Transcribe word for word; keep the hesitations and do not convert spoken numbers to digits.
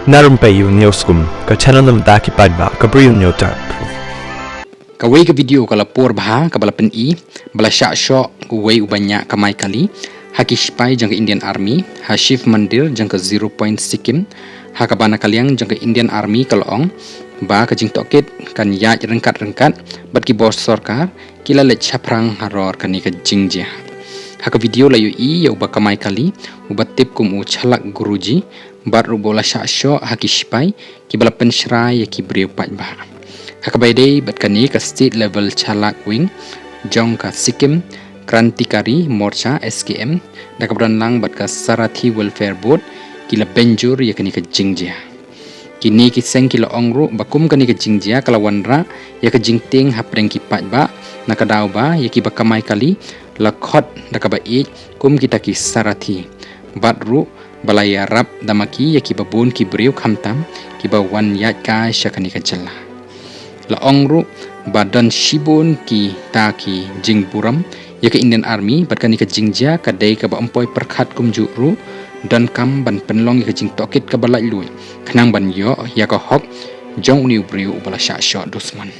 Na rympei ïa u Newskum, ka channel na bynta ki paidbah ka Bri u Newtype. Kawei ka video ka la por bha kaba la pyni ba la shah shoh uwei u baniah kamai kali ha ki sipai jong ka Indian Army ha Shiv Mandir jong ka Zero Point Sikkim, ha kaba na ka liang jong ka Indian Army ka la ong ba ka jingtohkit kan ïaid ryngkat ryngkat bad ki bor sorkar ki la leit shaphrang halor kane ka jingjia. Ha ka video la ïohi ïa uba kamai kali uba tip kum u Chalak Guruji bad ruh ba u la shah shoh ha ki sipai kiba la pynshrai ïa ki briew paidbah. Ha kaba ïadei bad kane, ka State Level Chalak Wing jong ka Sikkim Krantikari Morcha, S K M, da kaba don lang bad ka Sarathi Welfare Board ki la bynjur ïa kane ka jingjia. Kine ki seng ki la ong ruh ba kum kane ka jingjia ka la wanrah ïa ka jingtieng hapdeng ki paidbah, na ka daw ba ïa kiba kamai kali la khot da kaba ïeit kum kita ki sarathi, bad ruh ba la ïarap da ma ki ïa kiba bun ki briew khamtam kiba wan ïaid kai sha kane ka jylla. La ong ruh ba don shibun kita ki jingburom ïa ka Indian Army bad kane ka jingjia ka dei kaba ym poi pyrkhat kumjuh ruh, donkam ban pynlong ïa ka jingtohkit kaba laitluid khnang ban ïoh ïa ka hok jong une u briew uba la shah shoh dusmon.